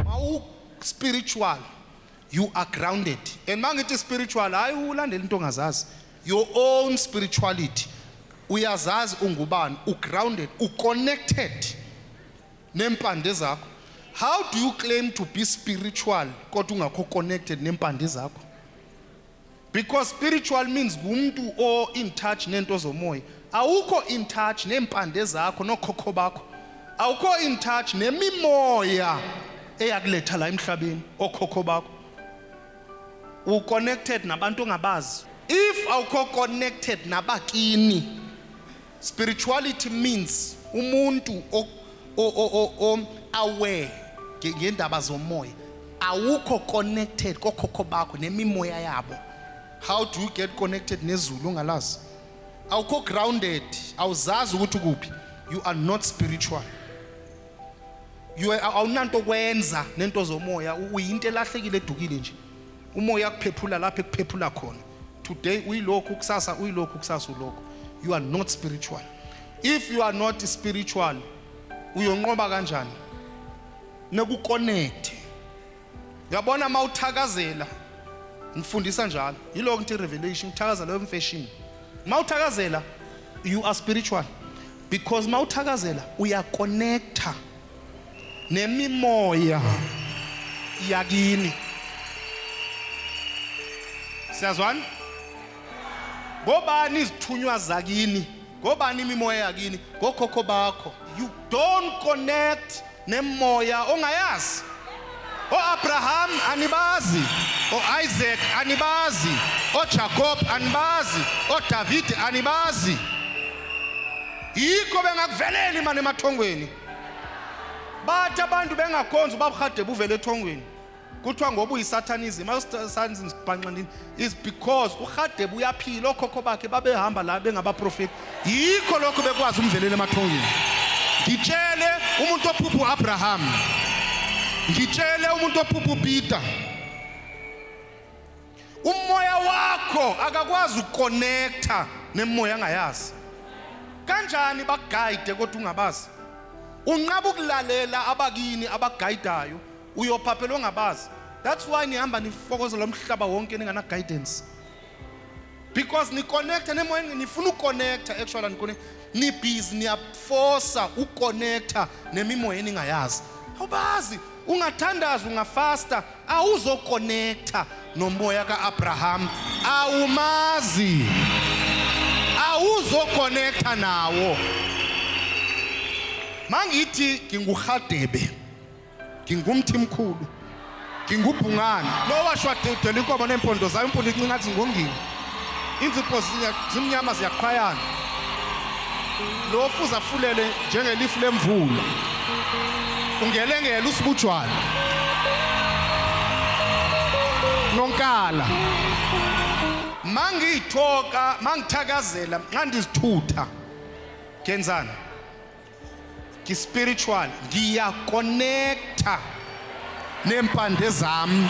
Mawu spiritual, you are grounded. And mangithi spiritual, hayi ulandela into ongazazi. Your own spirituality. Uyazazi ungubani, ugrounded, uconnected nempande zakho. How do you claim to be spiritual kodwa ungakho connected nempande zakho? Because spiritual means ngumuntu o in touch nento zomoya. Awukho in touch nempande zakho nokhokho bakho. Awukho in touch nemimoya eyakuletha la emhlabeni okhokho bakho. U connected nabantu ongabazi. If awukho connected nabakini, spirituality means umuntu o, o, o, o, aware ngendaba zomoya. Awukho connected kokhokho bakho nemimoya yabo. How do you get connected nezulu ungalazi? Awukho grounded, awuzazi ukuthi ukuphi. You are not spiritual. You are awunanto kwenza nento zomoya, uyinto elahlekile edukile nje. Umoya akuphephula lapho ekuphephula khona. Today uyilokhu, kusasa uyilokhu, kusasa ulokhu. You are not spiritual. If you are not spiritual, uyonqoba kanjani? Nekuconnect. Uyabona mawuthakazela, ngifundisa njalo. Yilokho ngithi revelation, uthakazela wemfashion. Mawuthakazela you are spiritual because mawuthakazela uyaconnecta nemimoya yakini. Siyazwana? Ngobani izithunywa zakini? Ngobani imimoya yakini? Ngokhokho bakho. You don't connect nemoya ongayazi. O-Abraham anibazi, o-Isaac anibazi, oJacob anibazi, oDavid anibazi. Yikho bengakuveleli mane emathongweni. Bathi abantu bengakhonzi ubaba uRhadebe uvele ethongweni. Kuthiwa ngoba uyisatanism, ayosatanism sibhanxanini is because uRhadebe uyaphila, okhokho bakhe babehamba la bengabaprofeti. Yikho lokho bekwazi umvelele emathongeni. Ngitshele umuntu ophupha uAbraham. Ngitshele umuntu ophupha uPeter. Umoya wakho akakwazi ukuconnecta nemoya angayazi. Kanjani bakuguide kodwa ungabazi? Unqaba ukulalela abakini abaguidayo, uyophaphela ongabazi. That's why nihamba nifokozela umhlaba wonke ningana guidance. Because ni connecta nemoya, nifuna ukuconnecta, actually ni connect, ni busy niyaforsa ukuconnecta nemimoya eningayazi. Awubazi, ungathandaza ungafasta, awuzoconnecta nomoya kaAbraham, awumazi, awuzoconnecta nawo. Mangithi nginguRhadebe, ngingumthimkhulu, ngingubhungane lo washwadedela inkomo neempondo zayo, impondo incinci ngathi zingongile, inzipho zimnyama ziyaqhwayana, lo fuze afulele njengelifu lemvula, ungelengele usibujwana nonkala. Mangiyithoka, mangithakazela, nxa ndizithutha ngenzani? Ngi-spiritual, ngiyakonekta neempande zam,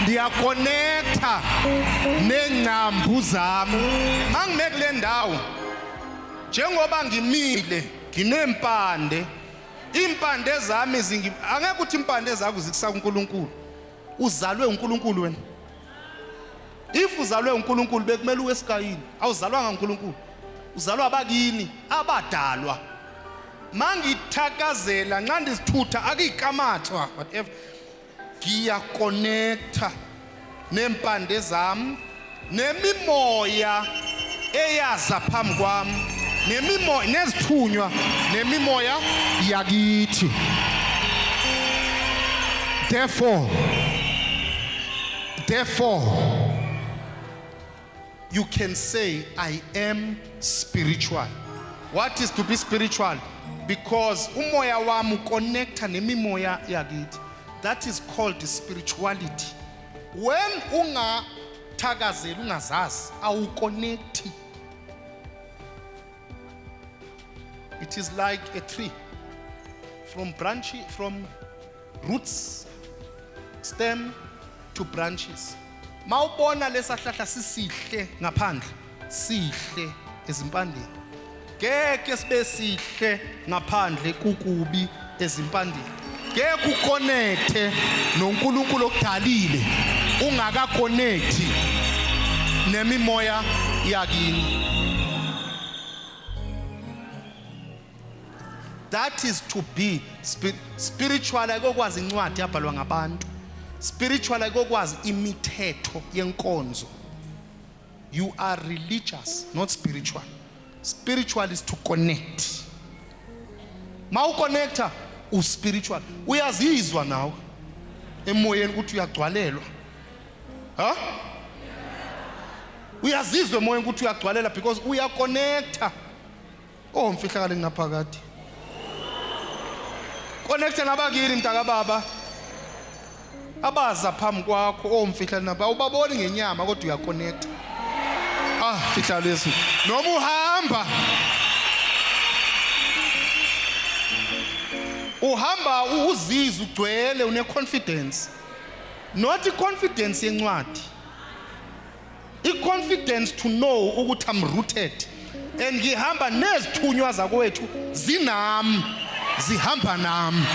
ndiyakonekta neengcambu zam. Mangime kule ndawo, njengoba ngimile ngineempande, iimpande zami zingi, angeke uthi impande zakho zikusa kuNkulunkulu. Uzalwe uNkulunkulu wena. If uzalwe uNkulunkulu bekumele uwe esikayini. Awuzalwanga uNkulunkulu, uzalwa abakini abadalwa. Mangithakazela nxa ndizithutha akuyikamatswa whatever, ngiyakonekta nempande zami nemimoya eyaza phambi kwami, nemimoya nezithunywa nemimoya yakithi. Therefore you can say I am spiritual. What is to be spiritual? Because umoya wami uconnecta nemimoya yakithi. That is called spirituality. When ungathakazeli ungazazi, awuconnecti. It is like a tree from branch, from roots, stem to branches. Mawubona lesahlahla sisihle ngaphandle, sihle ezimpandeni. Ngeke sibe sihle ngaphandle kukubi ezimpandeni. Ngeke uconnecte noNkulunkulu okudalile ungakaconnecti nemimoya yakini. That is to be spiritual. Ayikokwazi incwadi yabhalwa ngabantu. Spiritual ayikokwazi imithetho yenkonzo. You are religious, not spiritual. Spiritual is to connect. Ma uconnecta uspiritual. Uyazizwa nawe emoyeni ukuthi uyagcwalelwa. Ha? Uyazizwa emoyeni ukuthi uyagcwalela because uyaconnecta. Oh mfihlakalo engaphakathi. Connect nabakini mntaka baba. Abaza phambi kwakho oh mfihlakalo naba ubaboni ngenyama kodwa uyaconnect. Ah mfihlakalo Yesu. Noma uhamba uhamba uzizwe ugcwele une confidence. Not confidence yencwadi. I-confidence to know ukuthi I'm rooted and ngihamba nezithunywa zakwethu zinami, zihamba nami.